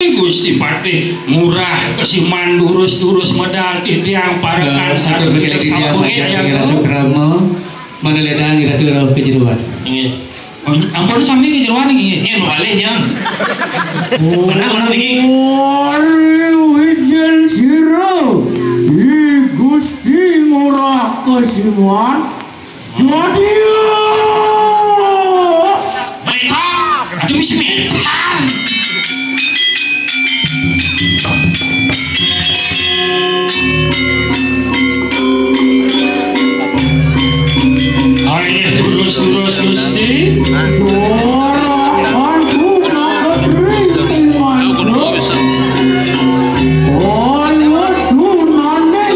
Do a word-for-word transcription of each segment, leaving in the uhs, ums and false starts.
Gusti Patih Ngurah Kesiman, durus-durus medal titiang parekan. Eh, sampun sampun, Ratu Krama, mana ledang Ratu Rauh Kejeruan. Inggih. Oh, ampun, sami kejeruan nggih. Nggih, bebalik, Jang. Menang, menang, niki. Ari wijen sira, I Gusti Ngurah Kesiman. Jadi, metal. Aduh, bisa metal. Ayo, terus, terus, Gusti. Suara aku nak beri iman. Ayo, tunane.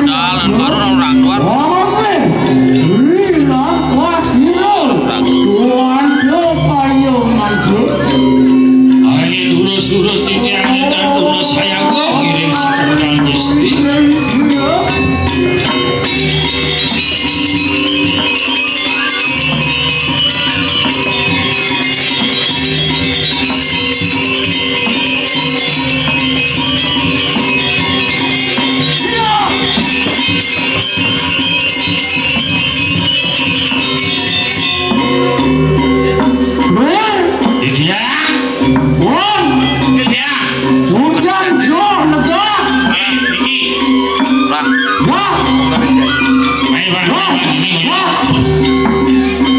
Dalan baru orang luar. Amin. Rila pasiro. Tuan do kayo nganjuk. Ayo, durus-durus titiang ingkang tunas sayaga ngiring sepenggal Gusti. Wer. Titiang. Wan. Titiang. Hujan jor lega. Eh, iki. Bang. Dah. Ayo, Bang. Dah. Ini, ini. Dah.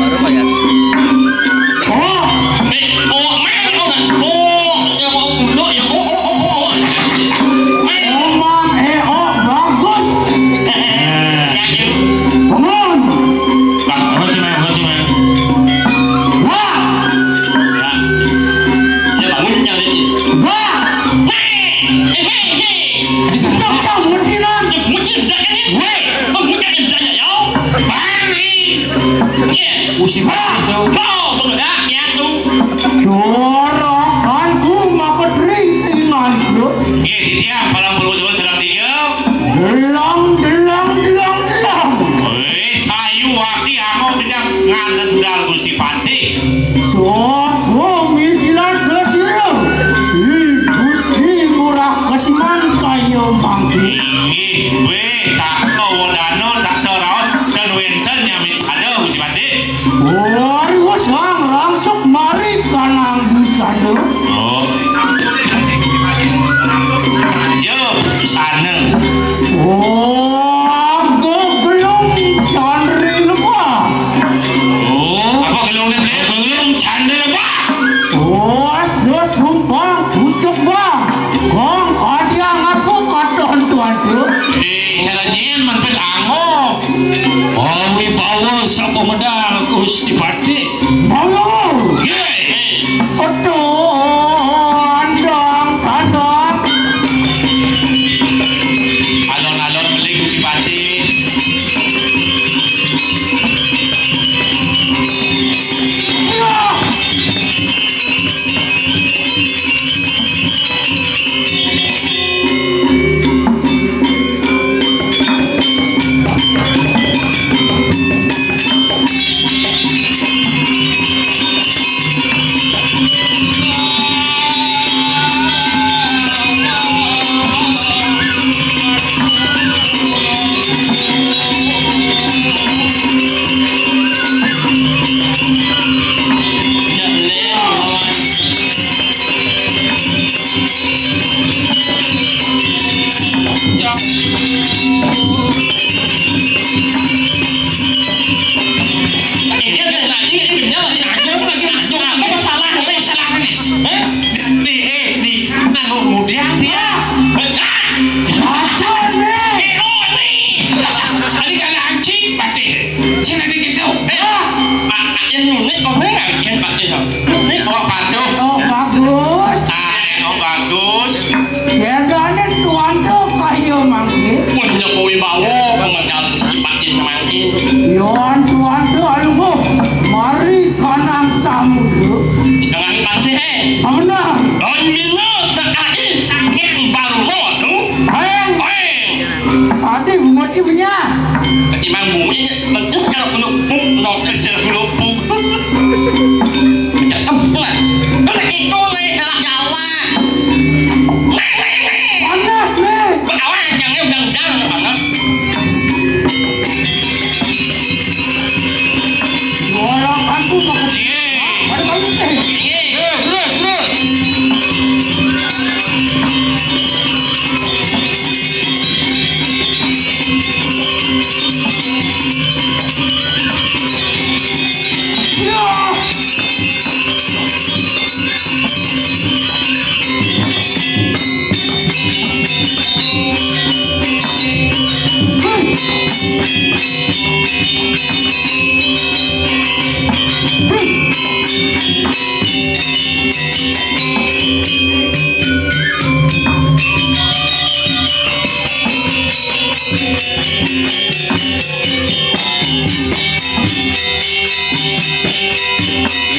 Baru bayar. Oh. Eh, oh, main, oh, oh, ya, oh, oh, ya, oh, oh, oh, oh. Main. Omang, eh, oh, bagus. Eh. Bangun. Bang, bangun, Cimeng, bangun, Cimeng. Wah. Bang. Ya, bangun, jangan ini. Wah. Nih. Eh, nih, nih. Cok, cok, mutiran. Cok, mutin, jangan ini. Weh. Bangun, jangan, jangan, ya. Bang, nih. Iya. Usir. Wah. Mau, bangun, dah, ya, tuh. Corakanku maka ring inganku. Nggih, titiang palang puluh suwun sedang tiga. Delang, delang, delang, delang. Wis, sayu wati amo kencang ngandhut sendal Gusti Patih. Sapa mikilan desira? Ih, Gusti Ngurah Kesiman kaya mangke. Inggih, weh, tak kawedana, tak teraos, dan wenten nyamit ada Gusti Patih. Waduh, sang rangsuk mari kanang busana. Oh. Yo, busana. Oh, aku belum candri lupa. Oh, apa gelung ni? Gelung candri lupa. Oh, sesumpah pucuk bang. Kong kadiang aku katon tuan tu. Eh, salah nyen, mampir angok. Pawibawa sapa medal Gusti Patih. Pawibawa. Nggih. Aduh, andang, andang. Alon-alon beli Gusti Patih.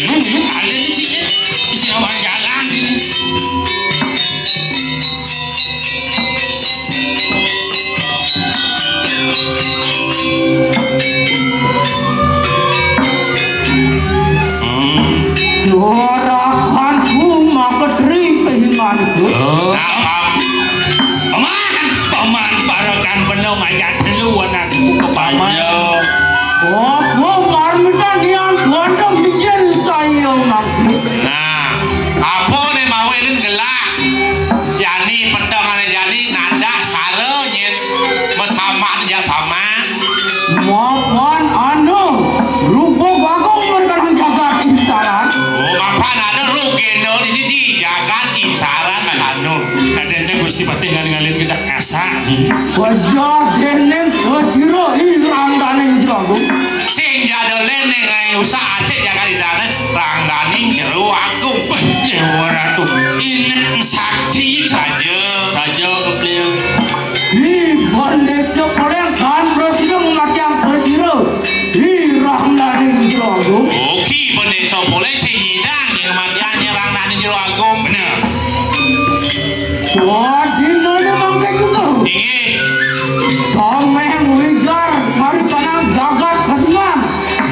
Lu, lu kali ini sih, eh. Isi orang jalan ini. Hmm. Juraganku maketri kehingan itu. Oh. Nah, Paman, Paman, Paman, parekan bener ngajak dulu anakku ke Paman. Iya. Oh, aku marmita nian kuanda mikir kayu mangki. Nah, apa ne mau ilin gelah? Jani, peteng ane jani, nandak sara nyen. Mesamak ne jak Paman. Mapan anu, rubug agung merkanang jagat intaran. Oh, mapan anu, rugena di, di, di jagat intaran anu. Kadang teh Gusti Patih ngalih-ngalih kita kasak. Wajah deneng kesira irang daning jero agung. Sing jada leneng ai usah asik jagat intaran, rang daning jero agung. Wah, Dewa Ratu, inek sakti saja. Saja, Kepliang. Di Bendesa Poleng kan prasida ngamatiang prasira. Irang daning jero agung. Oh, Ki Bendesa Poleng sing nyidang yang kematian nyerang daning jero agung. Bener. Sadinane mangke juga. Inggih. Tameng wijar marikanang jagat kasingan.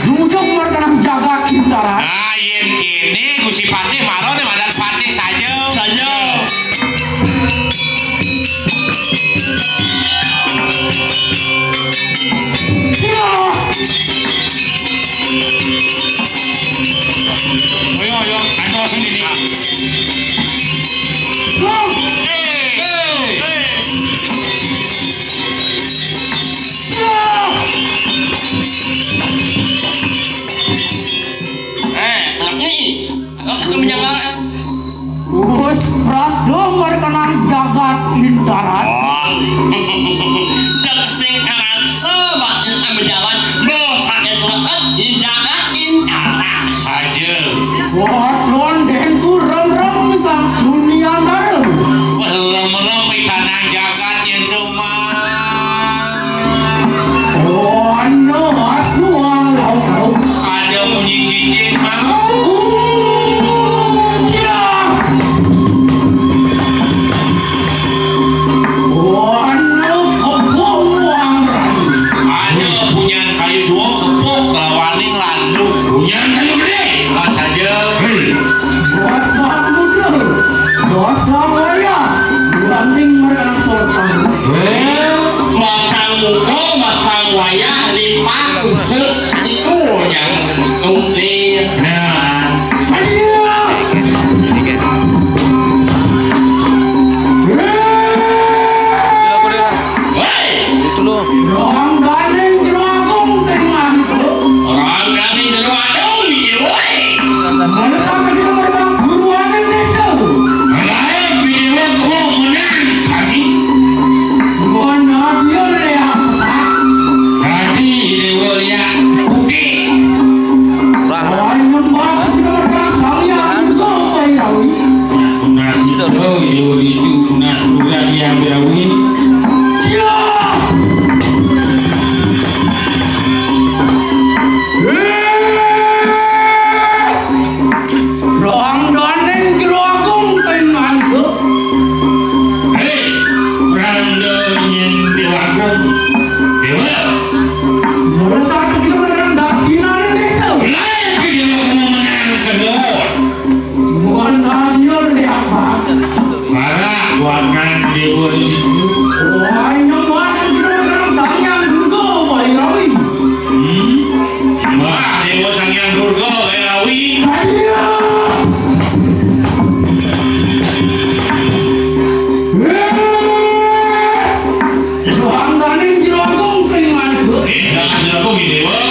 Jujug marikanang jagat intaran. Nah, yen kene Gusti Patih mara ne madan Patih saja. Saja. Ayo, ayo, antos sendiri. Hei, hei, hei. Eh, anak ni. Anak satu menjangan. Wus prada merkenang jagat intaran. Wah. Dek sing aran sebatin ambejalan, dosa itu lekat di jagat intaran. Saja. Wadon denku rem-rem kang sunian darem. Wah, rem-rem pikanang jagat yen rumah. Oh, no, asuang lauk-lauk. Ada bunyi cicit mau. Uncah. Wana kepung wangran. Ada punyan kayu dua kepuk lawaning landu. Punyan kayu gede. Lah saja. Hei. Basa muda. Basa wayah. Banding mereka sorban. Hei. Masang muka, masang wayah, lipat, usut, iku yang sumpit. Nah. Rangganing Jero Agung keringan. Rangganing Jero Agung, iya, woi. Mana sampai kita mereka buruaning desa. Lain video kau menang kami. Bukan nabi oleh apa? Tadi dewa lihat bukit. Orang nyembah kita mereka salia juga Bairawi. Tunas itu dewa itu tunas bukan yang Bairawi. Rangganing Jero Agung keringan. Hei, rangganing Jero Agung. Dewa. Mula satu kita menang daksina desa. Lain ke Dewa mau menang kedua. Bukan radio deh apa? Para kuatkan dewa itu. Wah, ini mah kita Sang Hyang Durga, Pak Irawi. Hmm? Wah, dewa Sang Hyang Durga, Pak Irawi. Iya. Wah. Johandaning Jero Agung keringan. Eh, jangan Jero Agung, ini, Pak.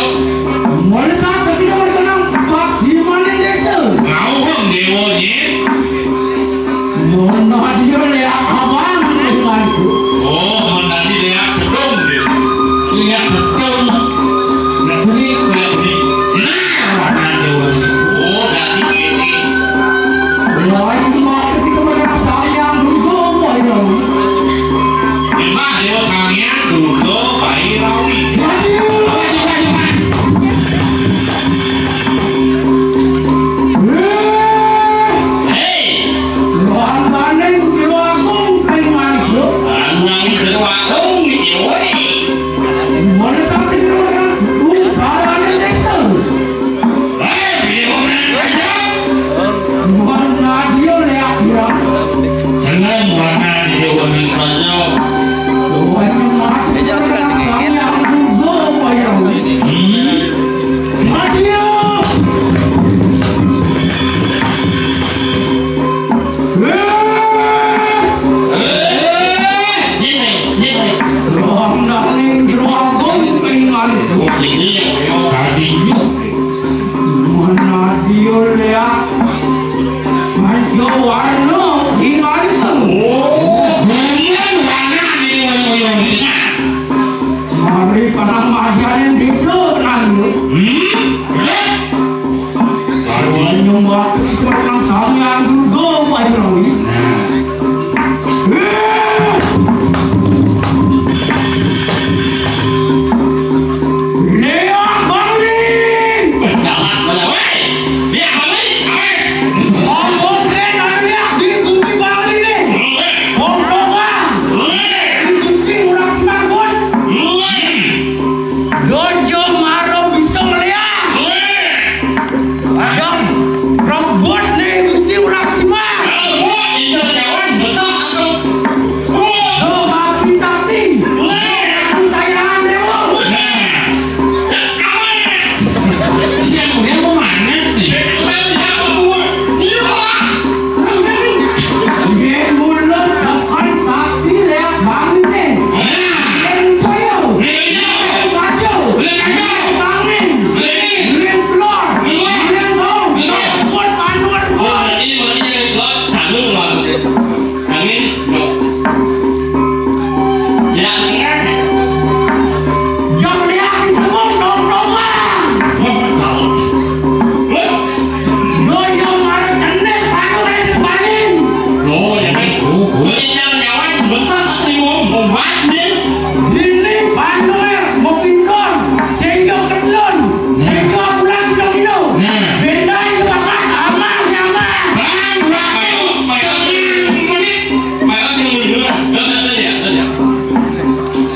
Mula satu kita menang. Waktu itu memang sama yang dulu, Pak Jokowi. Nah. Eh! Lea Bangli! Galak banget, woi! Lea Bangli, apa? Ngomong ke Lea di Gusti Bangli nih. Ngomong doang. Di Gusti Urang Simangun. Dojo maro bisa ngeliat. Yang rebut nih Gusti Urang Simangun. Rebut, itu nyawan besar atau Tuh, Bakti Sakti. Aku sayangan Dewa. Nah. Siang kuliah mau manas nih. Iya, mulus depan Sakti lihat Bang nih. Nah. Yang Toyo. Iya. Yang Kajo. Yang Kajo. Yang Bangin. Iya. Yang Telur. Iya. Yang Bau. Iya. Buat Panur. Oh, ini berarti yang Telur satu, Bang. Angin, no. Ya, kan? Yang lihat di semua dong-dongan. Wah, tahu. Wah. Lo yang marah kenes, baru naik paling. Oh, ya, kan? Oh, oh. Lo yang nyawa besar, asli mau, mau mati. Ini Panur, mau pindah. Sehingga kedon, sehingga bulan pindah-pindah. Nah. Bendai bakat aman nyaman. Bang, Bang, ayo, ayo, ayo, ayo. Ayo, ayo, ayo, ayo. Ayo, ayo, ayo, ayo.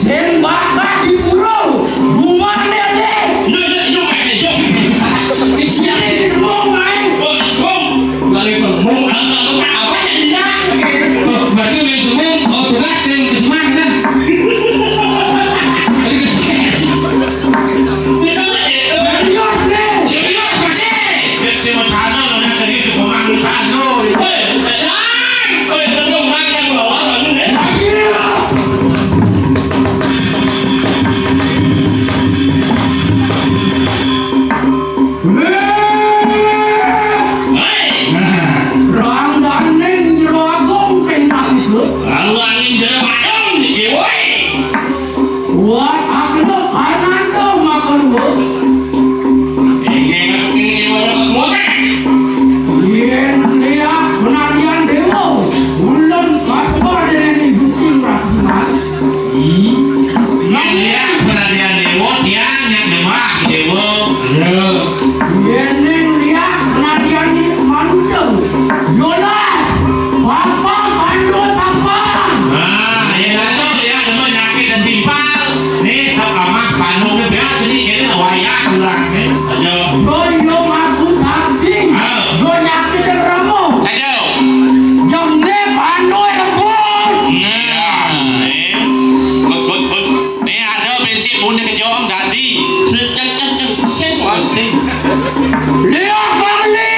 Sing bakat di pura, rumah dia deh. Yo, yo, yo, ayo, yo. Siap, siap. Ini rumah, ayo. Oh, oh. Lagi sombong, apa, apa, apa yang dia? Oh, berarti udah sombong, oh, tugas yang kesimang, kan? Tadi kesimang. Serius, nih. Serius, masih. Dia, dia mau canda, lo yang serius, dia mau malu, canda, lo. Hei, tenang. Hei, tenang, tenang, tenang, tenang, tenang. Hei! Rangganing Jero Agung kena itu. Rangganing Jero Agung iki, woi. Wah, aku lo kanan tuh makan gua. Ini, ini, ini, ini, ini. Yen lihat penarian dewa, ulun kasbar dengan Gusti Ratu Semar. Hmm. Yen lihat penarian dewa, tiang yang nyembah dewa. Iya. Yen ning lihat penarian manusia, yolas, papa, pandu, papa. Nah, yen anu lihat demen nyakit dan timpal. Nih, sok amah pandu ne biar jadi kene wayah pulang, nih. Ayo. Yo, yo, aku sakti. Ah. Yo, nyakit dan ramo. Ayo. Jam ne pandu rebut. Nah, nih. Bek, bek, bek. Nih, ada prinsip punya kejong tadi. Cek, cek, cek, cek. Sing, wah, sing. Lihat Bangli.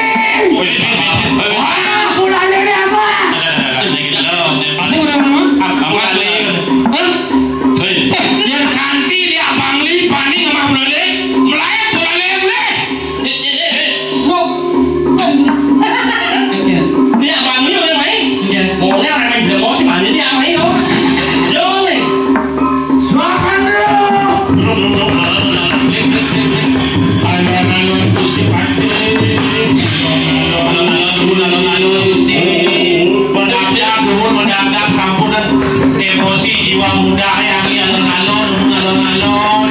Wah, bulan ini apa? Aku udah mana? Apa lagi? Hah? Hei. Yang kanti lihat Bangli, paning sama Bangli. Melayat Bangli, Bangli. Ini abang ini orang main. Iya. Maunya orang main, dia mau sih main ini apa ini, oh? Jauh nih. Silakan dulu. Alon-alon Gusti Patih. Alon-alon, alon-alon Gusti. Mendadak, nuhun mendadak, sampun emosi jiwa muda yang alon-alon, alon-alon.